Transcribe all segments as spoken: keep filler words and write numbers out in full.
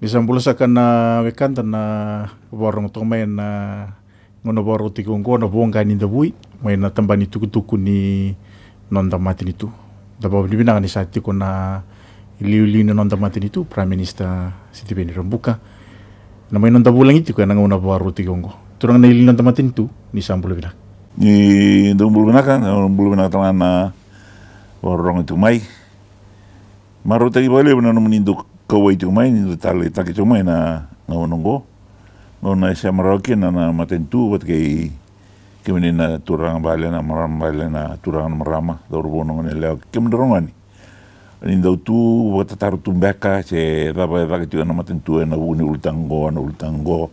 Ni sa bula saka na wekada na vakarorogo toka mai ena gauna vakarautaki oqo, na voqa ni davui mai na tabana ni tukutuku ni noda matanitu. Da vakavinavinaka ni sa tiko na iliuliu ni noda matanitu, Prime Minister Sitiveni Rabuka, na mai noda vulagi tiko ena gauna vakarautaki oqo. Turaga na iliuliu ni noda matanitu, ni sa bula vinaka. Ni dau bula vinaka, na bula vinaka tale ga na vakarorogo tiko mai. Marautaki vakalevu na nomuni dau kauwai tiko mai, ni dau taleitaki tiko mai na gauna oqo. Gauna e sema rawa kina na matanitu vata kei kemuni na turaga bale, na marama bale, na turaga, na marama, cauravou, na goneyalewa, kei kemudou ragone. Ni dau tu vakatataro tu beka se cava e caka tiko ena matanitu ena vuku ni ulutaga oqo, na ulutaga oqo.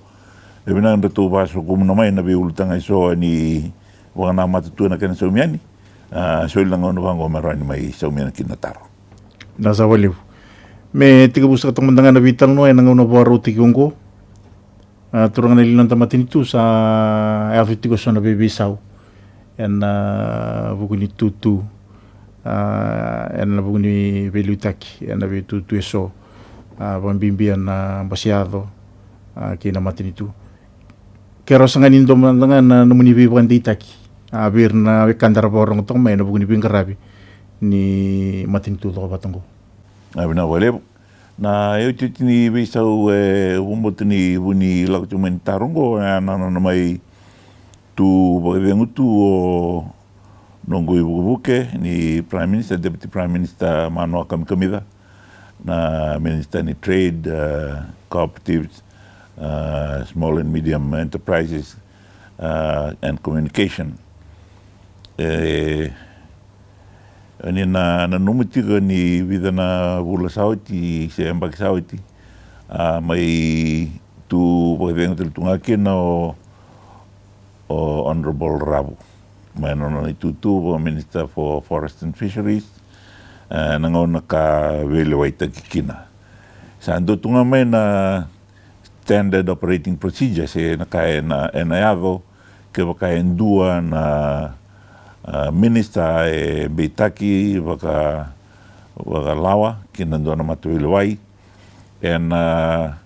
E vinaka ni ratou vakasokumuna mai na veiulutaga eso ni vakanamata tu ena kena saumi yani. A, soli na gauna vaqo me rawa ni mai saumi yani kina na taro. Na sa vakalevu. Me tekivu saka toka mada ga na veitalanoa ena gauna vakarautaki oqo. A, turaga na iliuliu ni noda matanitu, sa yaco tiko eso na veiveisau ena vuku ni tutu, a, ena vuku ni veiliutaki ena veitutu eso, a, vakabibi ena bose yaco, a, kei na matanitu. Ke rawa saka ga ni dua mada ga na nomuni veivakadeitaki, a, vei ira na wekada era vakarorogo toka mai ena vuku ni veiqaravi ni matanitu cokovata oqo. A, vinaka vakalevu. Na iotioti ni veisau e vakabauta ni vu ni lako tiko mai ni taro oqo, e, na nona mai tu vakacegu tu o noqu ivukevuke ni Prime Minister, Deputy Prime Minister Manoa Kamikamica, na Minister ni Trade, e, Cooperatives, e, Small and Medium Enterprises, e, and Communication. E, ni na nanuma tiko ni vica na vula sa oti se yabaki sa oti, a, mai tu vakacegu tale tu ga kina o, o Honourable Ravu mai na nona itutu vaka Minister for Forest and Fisheries, e, na gauna ka veilewaitaki kina. Sa dua tu ga mai na standard operating procedure, se na ka ena, ena yaco kevaka e dua na, a, minister e beitaki vaka, vakalawa ki na dua na mataveilewai, ena, a,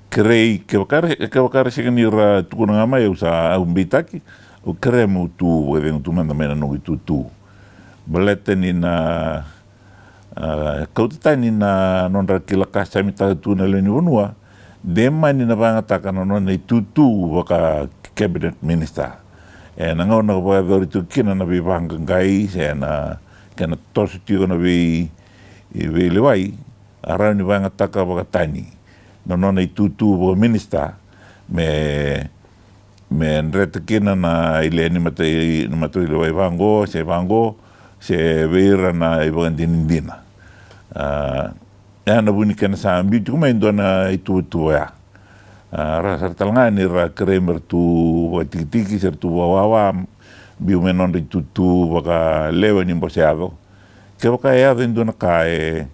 kerei, kevaka ra, kevaka ra sega ni ra tukuna ga mai au sa, au beitaki, au kerea meu tu vakacegu tu mada mai na noqu itutu. Baleta ni na, a, kauta tani na nodra kila ka sa mai tu na lewe ni vanua, de mani na vakayagataka na nona itutu vaka cabinet minister. Ena gauna ka vakayacori tiko kina na veivaqaqai se na kena toso tiko na vei, veilewai, a rawa ni vakayagataka vakatani na nona itutu vaka minister me, me dreta kina na ile ni mata, na mataveilewai vaqo se vaqo, se vei ira na ivakadinadina. A, e na vu ni kena sa biu tiko mai e dua na ituvatuva oya. A, ra sa ra tale ga ni ra kerei me ra tu vakatikitiki se ra tu vakawawa, biu mai na nodra itutu vakalewe ni bose yaco. Kevaka e yaco e dua na ka e,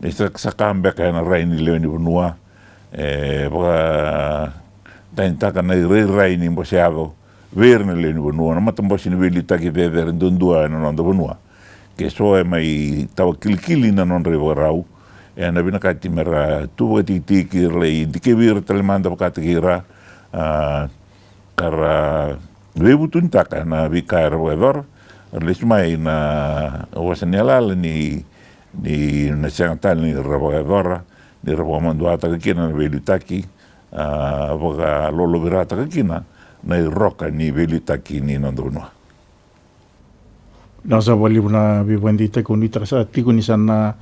e sa, sa ka beka ena rai ni lewe ni vanua, e vakatanitaka na irairai ni bose yaco vei ira na lewe ni vanua, na matabose ni veiliutaki cecere duadua ena noda vanua. Ke so e mai tawa kilikili na nodra ivakarau, ena vinakati me ra tu vakatikitiki, ra lai dikevi ira tale mada vakataki ira, a, ka ra veivutunitaka na veika era vakayacora, ra lesu mai na vosa ni yalayala ni, ni na sega tale ni ra vakayacora, ni ra vakamaduataka kina na veiliutaki, a, vakalolovirataka kina na iroka ni veiliutaki ni noda vanua. Na sa vakalevu na veivakadeitaki, au nuitaka sa tiko ni sa na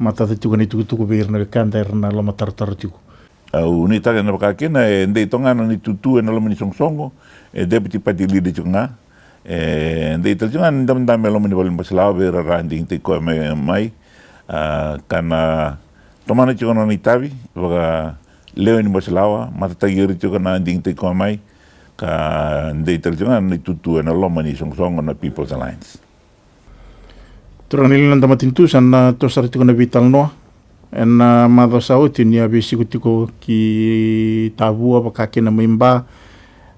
matata tiko na itukutuku vei ira na wekada era na lomatarotaro tiko. Au nuitaka ena vaka kina e dei toka ga na itutu ena loma ni soqosoqo, e deputy party leader tiko ga, e dei tale tiko ga na dabedabe e loma ni vale ni bose lawa vei ira ra digitaki koya mai, mai, a, ka na tomana tiko na nona itavi vaka lewe ni bose lawa, matataki ira tiko na digitaki koya mai, ka dei tale tiko ga na itutu ena loma ni soqosoqo na People's Alliance. Turaga na iliuliu ni noda matanitu, sa na toso sara tiko na veitalanoa ena macawa sa oti ni a veisiko tiko ki Tavua vaka kina mai Ba,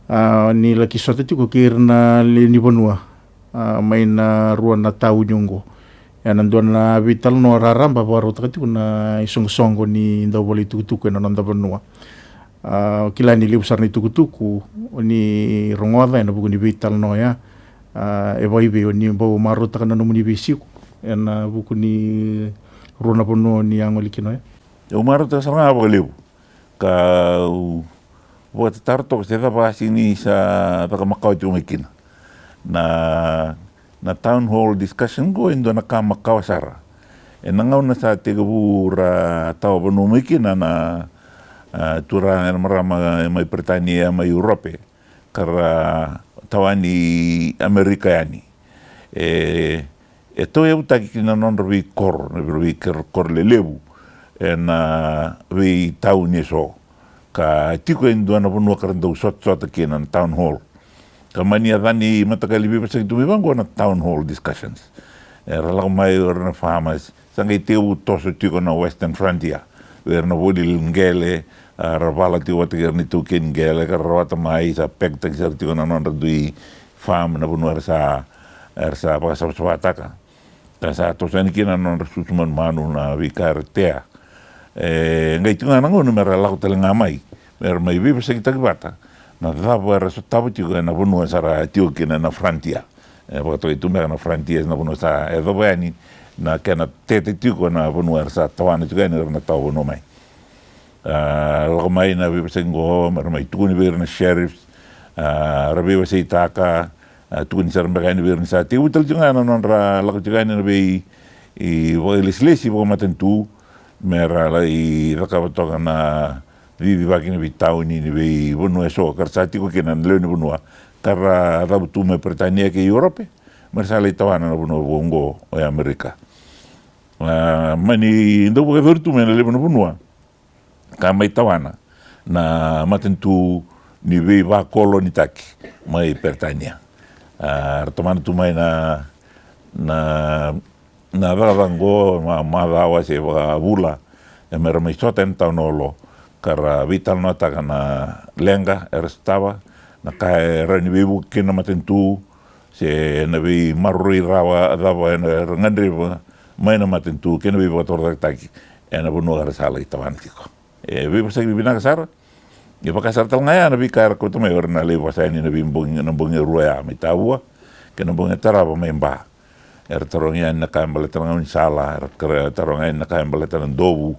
a, ni laki sota tiko kei ira na lewe ni vanua, a, mai na rua na tauni oqo. ena dua na veitalanoa raraba vakarautaka tiko na isoqosoqo ni dau vola itukutuku ena noda vanua. A, kila ni levu sara na itukutuku o ni rogoca ena vuku ni veitalanoa oya. A, e vakaivei o ni bau marautaka na nomuni veisiko ena vuku ni rua na vanua o ni a gole kina oya? Au marautaka sara ga vakalevu, kau vakatataro toka se cava a sega ni sa caka makawa tiko mai kina. Na, na town hall discussion qo e dua na ka makawa sara. Ena gauna sa tekivu ra tawa vanua mai kina na, a, turaga ena marama mai Peritania, mai Urope, ka ra tawani Amerika yani. E, e tauyavutaki ki na nodra veikoro, na vei, veikoro lelevu ena veitauni eso. Ka tiko e dua na vanua ka ra dau sotasota kina na town hall. Ka mani yacani mataqali veivosaki tu mai vaqo na town hall discussions. Era lako mai o ira na farmers, sa qai tekivu toso tiko na Western Frontier. Vei ira na voli qele, a, ra vala tiko vata kei ira na itaukei ni qele, ka ra rawata mai, sa pekitaki sara tiko na nodra dui farm, na vanua era sa, era sa vakasavasavataka. Ka sa toso yani kina na nodra susu manumanu, na veika era tea. E qai tiko ga na gauna me ra lako tale ga mai, me ra mai veivosakitaki vata na cava era sotava tiko ena vanua sa ra tiko kina na frontier. E vakatokai tu beka na frontier na vanua sa yacova yani na kena tete tiko na vanua era sa tawana tiko yani, era na tawa vanua mai. A, lako mai na veivosaki qo, me ra mai tukuni vei ira na sheriffs, a, ra veiwaseitaka, a, tukuni sara beka yani vei ira ni sa tekivu tale tiko ga na nodra lako tiko yani na vei, i, vakailesilesi vakamatanitu, me ra lai cakava toka na cicivaki ni veitauni ni veivanua eso ka ra sa tiko kina na lewe ni vanua ka ra cavutu mai Peritania kei Europe, me ra sa lai tawana na vanua vou oqo o Amerika. A, mani dau vakayacori tu mai na levu na vanua ka mai tawana na matanitu ni veivakolonitaki mai Peritania. A, ra tomana tu mai na, na, na cakacaka qo, ma, macawa se vakavula, e me ra mai sota ena town hall, ka ra veitalanoataka na leqa era sotava, na ka e rawa ni veivuke kina na matanitu, se na veimaroroi rawa cava era gadreva mai na matanitu kei na veivakatorocaketaki ena vanua ka ra sa lai tawana tiko. E veivosaki vinaka sara. E vaka sara tale ga ya na veika era kauta mai, o ira na lai vosa yani na veibogi, na bogi e rua ya mai Tavua kei na bogi e tarava mai Ba. Era taroga yani na ka e baleta na gaunisala, era kere-, taroga yani na ka e baleta na dovu,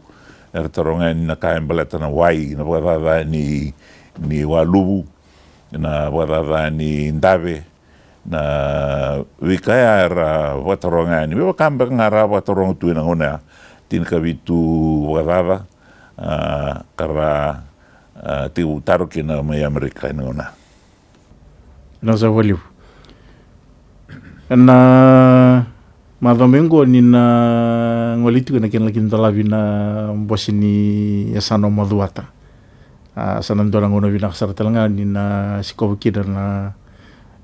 era taroga yani na ka e baleta na wai, na vakacaca ni, ni waluvu, na vakacaca ni dave, na veika ya era vakataroga yani. Me vaka beka ga ra vakataroga tu ena gauna ya, tinikavitu vakacaca, a, ka ra, a, tekivu taro kina mai Amerika ena gauna ya. Vinaka saka vakalevu. Ena macawa mai oqo ni na gole tiko ena kena laki dolavi na bose ni yasana o Macuata. A, sa na dua na gauna vinaka sara tale ga ni na sikova kina na,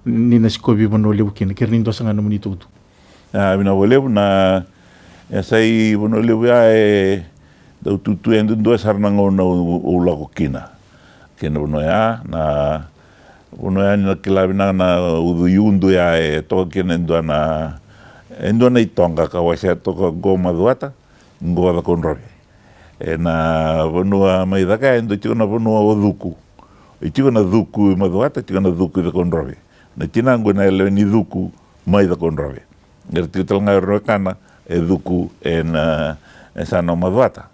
ni na sikovi Vanua Levu kina, kei ira ni dua sara ga na nomuni itukutuku. A, vinaka vakalevu. Na yasa i Vanua Levu ya e dau tutu e dudua sara na gauna au, au lako kina. Kei na vanua ya, na vanua ya ni na kila vinaka na ucu i Udu ya e toka kina e dua na, e dua na itoqa ka wasea toka qo Macuata, qo Cakaudrove. Ena vanua mai cake ya e dua tiko na vanua o Cuku. E tiko na Cuku i Macuata, tiko na Cuku i Cakaudrove. Na tinaqu na lewe ni Cuku mai Cakaudrove. Era tiko tale ga o ira na wekana e Cuku ena, e, yasana o Macuata.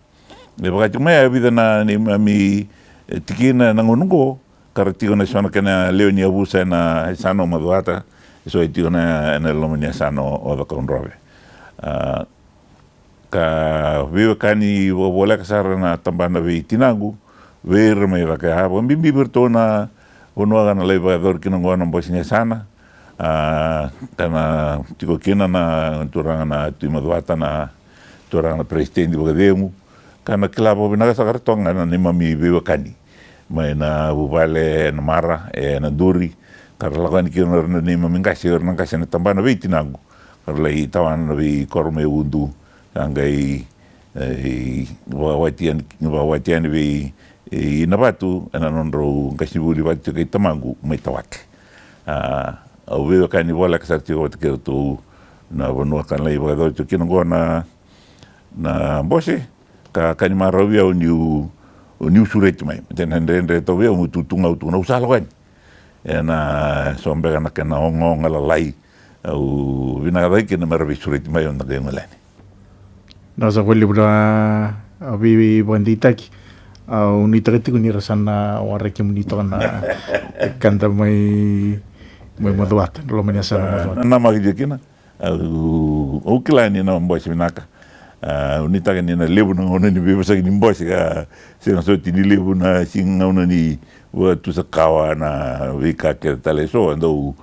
E vaka tiko mai ya e vica na neimami, e, tikina ena gauna oqo, ka ra tiko na so na kena lewe ni yavusa ena yasana o Macuata, e so e tiko na, ena loma ni yasana o Cakaudrove. A, ka veiwekani vakavoleka sara na tabana vei tinaqu, vei ira mai cake ya, vakabibi vei iratou na vanua ka na lai vakayacori kina oqo na bose ni yasana. A, ka na tiko kina na turaga na Tui Macuata, na turaga na peresitedi vakacegu, ka na kila vakavinaka saka ratou ga na neimami veiwekani mai na vuvale ena Mara, ena Duri, ka ra lako yani kina o ira na neimami qase, o ira na qase na tabana vei tinaqu, ka ra lai tawana na veikoro mai Udu, ka qai, e, vakawati yani, vakawati yani vei, e, Inavatu, ena nodrau qasenivuli vata tiko kei tamaqu mai Tawake. A, au veiwekani voleka sara tiko vata kei iratou Na vanua ka lai vakayacori tu kina oqo na, na bose, ka ka ni marau vei au niu, niu sureti mai. Tena dredre tau vei au, meu tutu ga au tukuna au sa lako yani. Ena so beka na kena ogaoga lalai, au vinaka cake kina mera veisureti mai au na qai gole yani. Na sa valevu na veivakadeitaki. Au nuitaka tiko ni ra sa na waraki kemuni toka na kada mai, mai Macuata, na loma ni yasana Macuata. Na maki dikina. Au, au kila ni na bose vinaka. Au nuitaka ni na levu na gauna ni veivosaki ni bose ka sega soti ni levu na siga gauna ni vakatusa kawa na veika kece tale eso dau,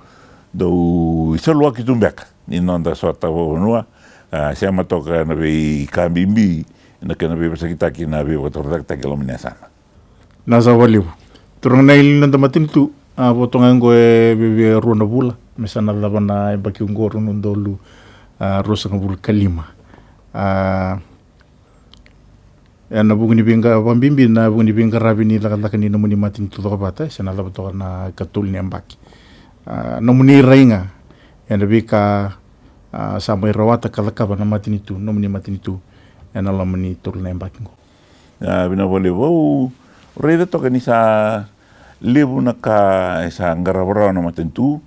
dau isaluaki tu beka ni noda sota vakavanua. A, sema toka na veika bibi na kena veivosakitaki na veivakatorocaketaki e loma ni yasana. Na sa valevu. Turaga na ili ni noda matanitu, a, vo toka ga oqo e viavia rua na vula me sa na cava na yabaki oqo rua na udolu, a, ruasagavulu ka lima. A, ena vuku ni veiqa, vakabibi na vuku ni veiqaravi ni cakacaka ni nomuni matanitu cokovata, e sa na cava toka na ikatolu ni yabaki. A, nomuni rai ga ena veika, a, sa mai rawata ka cakava na matanitu, nomuni matanitu ena loma ni tolu na yabaki oqo. A, vinaka vakalevu. Au raica toka ni sa levu na ka e sa qarava rawa na matanitu,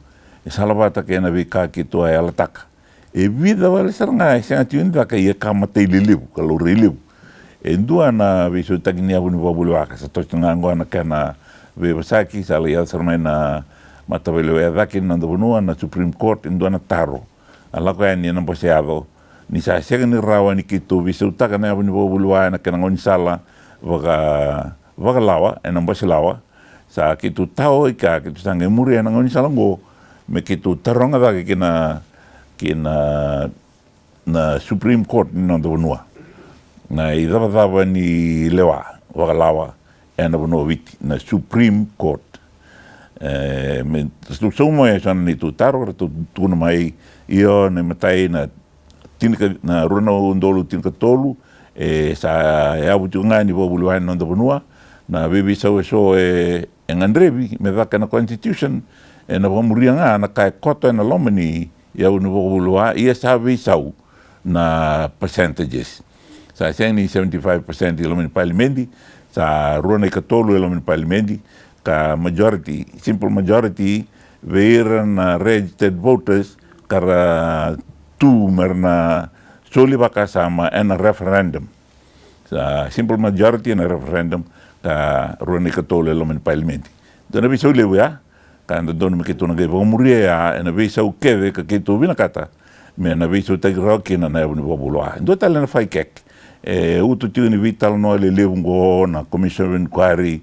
e sa lavata kei na veika keitou a yalataka. E vica wale sara ga e sega tiko ni caka, ia ka matai lelevu, ka laurai levu. E dua na veisautaki ni yavu ni vakavulewa ka sa toso ga oqo na kena veivosaki, sa lai yaco sara mai na mataveilewai e cake ni noda vanua, na Supreme Court, e dua na taro. A lako yani ena bose yaco ni sa sega ni rawa ni keitou veisautaka na yavu ni vakavulewa ena kena gaunisala vaka, vakalawa, ena bose lawa. Sa keitou tao i ka, keitou sa qai muria ena gaunisala oqo me keitou taroga cake kina, kina na Supreme Court ni noda vanua na icavacava ni lewa vakalawa ena vanua o Viti, na Supreme Court. E, me, ratou sauma e so na neitou taro, ratou tukuna mai, io, na imatai na tinika, na rua na udolu tinikatolu, e sa yavu tiko ga ni vakavulewa ena noda vanua na veiveisau eso e, e gadrevi me caka ena constitution, ena vakamuria ga na ka e koto ena loma ni yavu ni vakavulewa, ia sa veisau na percentages. Sa sega ni seventy-five percent e loma ni palimedi, sa rua na ikatolu e loma ni palimedi, ka majority, simple majority, vei ira na registered voters ka ra tu mera na soli vakasama ena referendum. Sa simple majority ena referendum, ka rua na ikatolu e loma ni palimedi. Dua na veisau levu ya, ka dodonu me keitou na qai vakamuria ya ena veisau kece ka keitou vinakata me na veisautaki rawa kina na yavu ni vakavulewa. Dua tale na FICAC, e utu tiko ni veitalanoa lelevu oqo na Commission of Inquiry,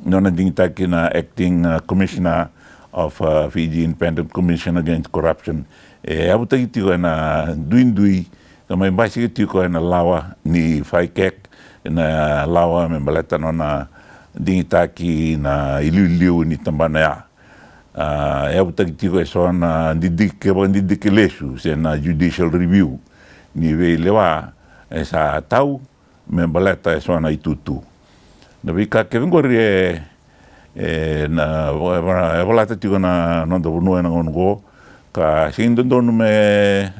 nona digitaki na Acting, uh, Commissioner of, uh, Fiji Independent Commission Against Corruption. E yavutaki tiko ena duidui ka mai basika tiko ena lawa ni FICAC, na lawa me baleta nona digitaki na iliuliu ni tabana ya. A, e yavutaki tiko eso na didike, vakadidike lesu se na judicial review ni veilewa e sa tau me baleta eso na itutu. Na veika kece oqori e, e na, e valata tiko na noda vanua ena gauna oqo, ka sega ni dodonu me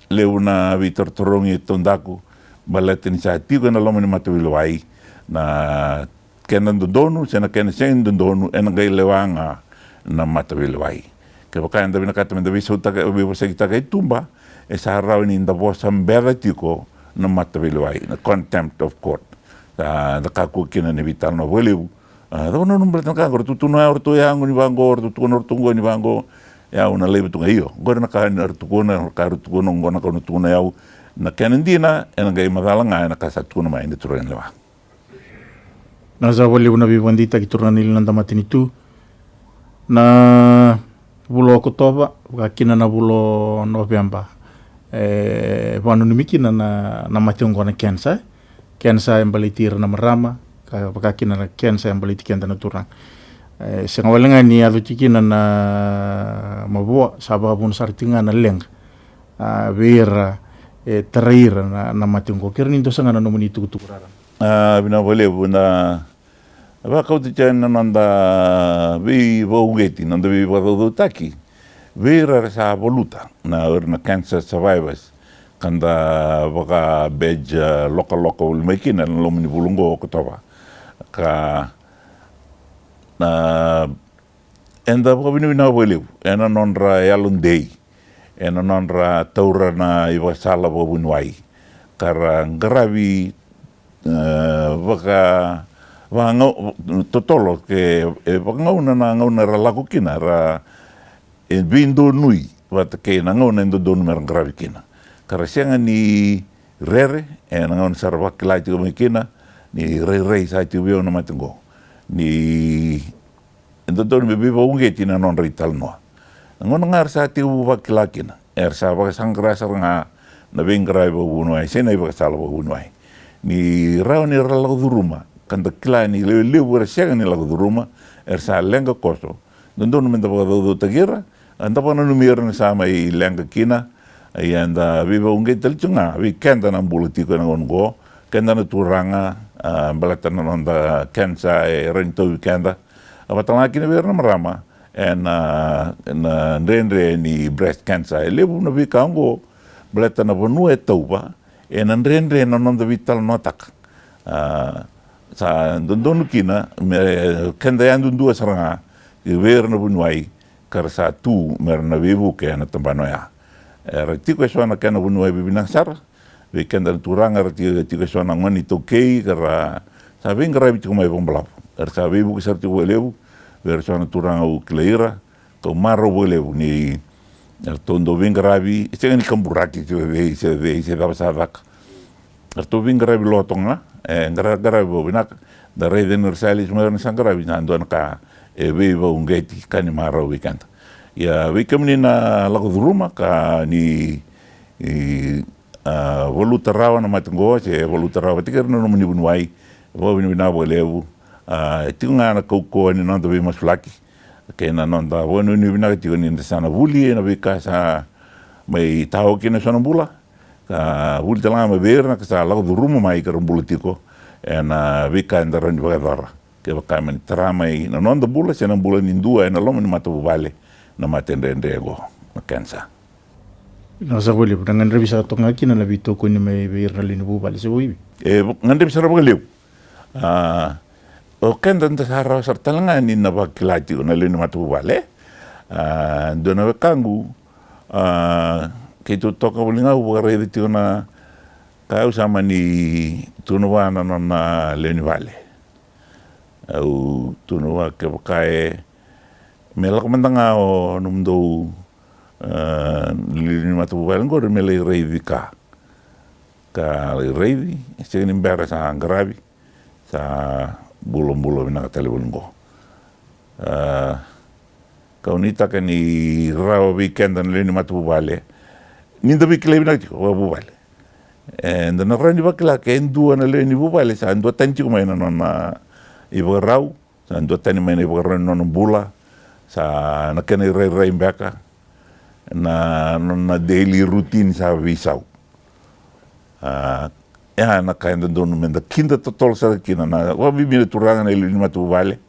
levu na veitarotarogi e taudaku baleta ni sa tiko ena loma ni mataveilewai na kena dodonu se na kena sega ni dodonu, ena qai lewa ga na mataveilewai. Kevaka eda vinakata meda veisautaka, veivosakitaka e tuba, e sa rawa ni da vosa beca tiko na mataveilewai, na contempt of court. A, da kakua kina na veitalanoa vakalevu. A, cava na nona baleta na ka oqo, ratou tukuna o yau, ratou yaqona ni vaqo, ratou tukuna o ratou oqo ni vaqo. Yau na laiva tu ga, io, oqori na ka ni ratou tukuna, na ka ratou tukuna oqo, na ka au na tukuna o yau. Na kena dina ena qai macala ga ena ka sa tukuna mai na turaga ni lewa. Na sa vakalevu na veivakadeitaki turaga na ili ni noda matanitu. Na vula o Okotova, vaka kina na vula o Noveba, e vakananumi kina na, na mate oqo na kensa. Kensa e baleti ira na marama, ka vaka kina na kensa e baleti keda na turaga. E sega wale ga ni yaco tiko kina na mavoa, sa vakavuna sara tiko ga na leqa, a, vei ira e tarai ira na, na mate oqo. Kere ni dua sara ga na nomuni tukutuku rarama. A, vinaka vakalevu. Na vakauta tiko na noda veivakauqeti, noda veivakacaucautaki. Vei ira era sa valuta na, o ira na cancer survivors, ka da vaka badge, e, lokaloka voli mai kina ena loma ni vula oqo o Okotova. Ka, na, eda vakavinavinaka vakalevu ena nodra yalodei, ena nodra taura na ivakasala vakavuniwai, ka ra qaravi, e, vaka, vakagau-, totolo ke, e, vakagauna na gauna era lako kina, ra, e, veidonui vata kei na gauna e dodonu mera qaravi kina. Ka ra sega ni rere ena gauna sa ra vakila tiko mai kina ni rairai sa tiko vei au na mate oqo, ni e dodonu me veivakauqeti na nodra italanoa. Na gauna ga era sa tekivu vakila kina, era sa vakasaqara sara ga na veiqaravi vakavuniwai se na ivakasala vakavuniwai. Ni rawa ni ra lako curuma, ka da kila ni lewe levu era sega ni lako curuma, era sa leqa koso. Dodonu me da vakacaucautaki ira, a, da vakananumi ira na sa mai leqa kina. Ia eda veivakauqeti tale tiko ga vei keda na bula tiko ena gauna oqo, keda na turaga, a, baleta na noda cancer e rawa ni tauvi keda. A, vata ga kina vei ira na marama ena, na dredre ni breast cancer. E levu na veika oqo baleta na vanua e tauva, ena dredre na noda veitalanoataka. A, sa dodonu kina me keda yadudua sara ga vei ira na vuniwai ka ra sa tu mera na veivuke ena tabana oya. Era tiko eso na kena vuniwai vivinaka sara vei keda na turaga, era tiko, tiko eso na gone iTaukei ka ra sa veiqaravi tiko mai vakabalavu. Era sa veivuke sara tiko vakalevu vei ira eso na turaga au kilai ira, kau marau vakalevu ni eratou dau veiqaravi, e sega ni kaburaki tiko vei se, vei se cava sa caka. Eratou veiqaravi loto ga, e qara-, qaravi vakavinaka. Da raica ni ra sa lesu mai, era na sa qaravi, sa dua na ka e veivakauqeti ka ni marau vei keda. Ia vei kemuni na lako curuma ka ni, i, a, valuta rawa na mate oqo se valuta rawa vata kei ira na nomuni vuniwai, vakavinavinaka vakalevu. A, e tiko ga na kaukauwa ni noda veimasulaki kei na noda vakanuinui vinaka tiko ni da sa na vuli ena veika sa mai tawa kina eso na bula. Ka vuli tale ga mai vei ira na ka sa lako curuma mai ka ra bula tiko ena veika eda rawa ni vakayacora kevaka me na tara mai na noda bula se na bula ni dua ena loma ni matavuvale na mate dredre oqo, na cancer. Na sa vakalevu, na gadrevi sara toka ga kina na veitokoni mai vei ira na lewe ni vuvale se vakaevei? E, va-, gadrevi sara vakalevu. A, o keda da sa rawa sara tale ga ni na vakila tiko na lewe ni matavuvale. A, dua na wekaqu, a, keitou toka voli ga au vakaraica tiko na ka, au sa mani tukuna vua na nona lewe ni vale. Au tukuna vua kevaka e me lako mada ga o nomudou, a, lewe ni matavuvale oqori me lai raici ka. Ka lai raici, e sega ni bera sa qaravi, sa bulabula vinaka tale voli oqo. A, kau nuitaka ni rawa vei keda na lewe ni matavuvale ni da veikilai vinaka tiko vakavuvale. E, da na rawa ni vakila ke dua na lewe ni vuvale sa duatani tiko mai na nona ivakarau, sa duatani mai na ivakarau ni nona bula, sa na kena irairai beka, na nona daily routine sa veisau. A, ya na ka e dodonu me da kida totolo sara kina na vakabibi na turaga, na lewe ni matavuvale,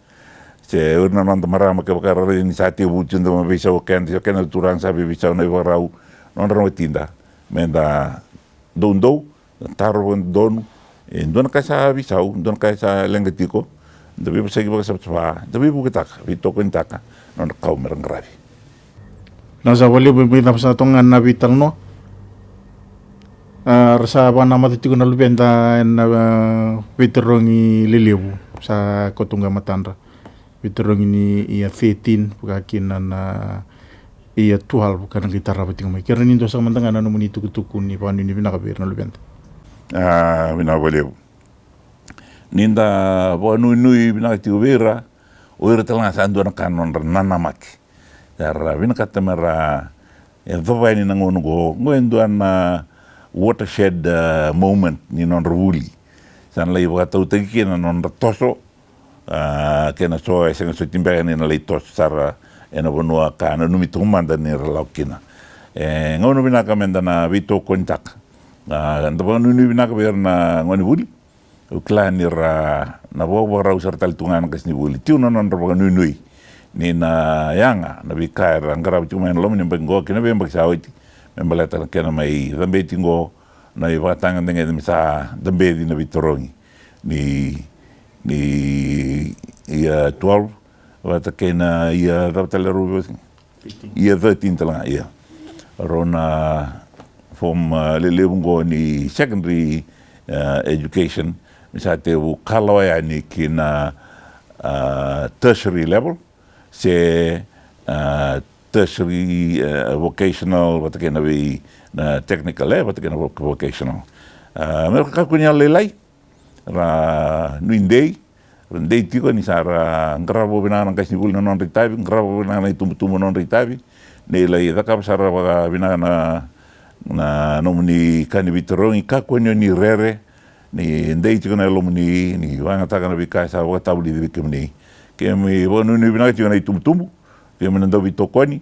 se o ira na noda marama kevaka era raica ni sa tekivu tiko da mai veisau o keda, se o keda na turaga sa veiveisau na ivakarau nodra watida. Me da doudou, da taro vakadodonu, e dua na ka sa veisau, dua na ka sa leqa tiko, da veivosaki vakasavasavataka, da veivuketaka, veitokonitaka na nodra kau me ra qaravi. Na sa vakalevu, me cava sara toka ga na veitalanoa. A, ra sa vakanamata tiko na luveda ena, a, veitarogi lelevu sa koto qo e matadra. Veitarogi ni year thirteen, vaka kina na year twelve ka na qai tarava tiko mai. Kerea ni dua saka mada ga na nomuni itukutuku ni vakanuinui vinaka vei ira na luveda. A, vinaka vakalevu. Ni da vakanuinui vinaka tiko vei ira, o ira tale ga sa dua na ka na nodra nanamaki. Era vinakata me ra, e, yacova yani na gauna oqo, oqo e dua na watershed, e, moment ni nodra vuli. Sa na lai vakatautaki kina na nodra toso, a, kei na so e sega soti beka ni na lai toso sara ena vanua ka nanumi toka mada ni ra lako kina. E gauna vinaka me da na veitokonitaka. A, da vakanuinui vinaka vei ira na gonevuli. Au kila ni ra na vakavakarau sara tale tu ga na qasenivuli, tiko na nodra vakanuinui ni na yaga na veika era qarava tiko mai na loma ni yabaki qo kei na veiyabaki sa oti, me baleta na kena mai cabeti qo na ivakatagedegede me sa dabeci na veitarogi ni, ni year twelve vata kei na year, cava tale rau, year thirteen tale ga, ia. Rau na form, uh, lelevu qo ni secondary, uh, education, me sa tevu kalawa yani ki na, uh, tertiary level, se, uh, tertiary, uh, vocational, vata kei na vei, na technical, e, vata kei na voc-, vocational. Uh, me ra kakua ni yalolailai, ra nuidei, ra dei tiko ni sa ra qarava vinaka na qasenivuli na nodra itavi, qarava vinaka na itubutubu na nodra itavi, ni lai cakava sara vakavinaka na, na nomuni ka ni veitarogi, kakua ni o ni rere, ni dei tiko na yalomuni, ni vakayagataka na veika sa vakatavulici vei kemuni. Kemi vakanuinui vinaka tiko na itubutubu, kemi na dauveitokoni,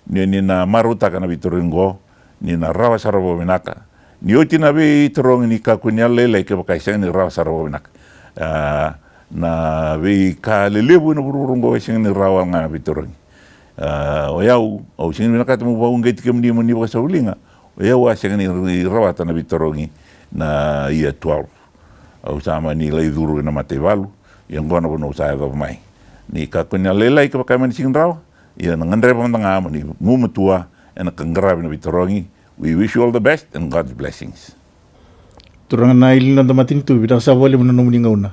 ni, ni na marautaka na veitarogi qo, ni na rawa sara vakavinaka. Ni oti na veitarogi ni kakua ni yalolailai kevaka e sega ni rawa sara vakavinaka. A, na veika lelevu ena vuravura qo e sega ni rawa ga na veitarogi. A, o yau, au sega ni vinakata meu vakauqeti kemuni mo ni vakasavuliga, o yau a sega ni rawata na veitarogi na year twelve. Au sa mani lai curu ena mataivalu, ia qo na vanua au sa yacova mai. Ni kakua ni yalolailai kevaka e mani sega ni rawa, ia na gadreva mada ga mo ni gumatua ena ka qaravi na veitarogi. We wish you all the best and God's blessings. Turaga na ili ni noda matanitu, vinaka sara vakalevu na nomuni gauna.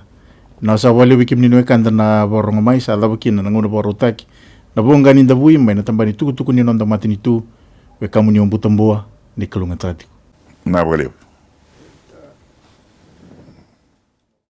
Vinaka sara vakalevu vei kemuni na wekada na vakarorogo mai, sa cava kina na gauna vakarautaki na voqa ni davui mai na tabana ni tukutuku ni noda matanitu, wekamuni o Butabua, ni kalougata tiko. Vinaka vakalevu.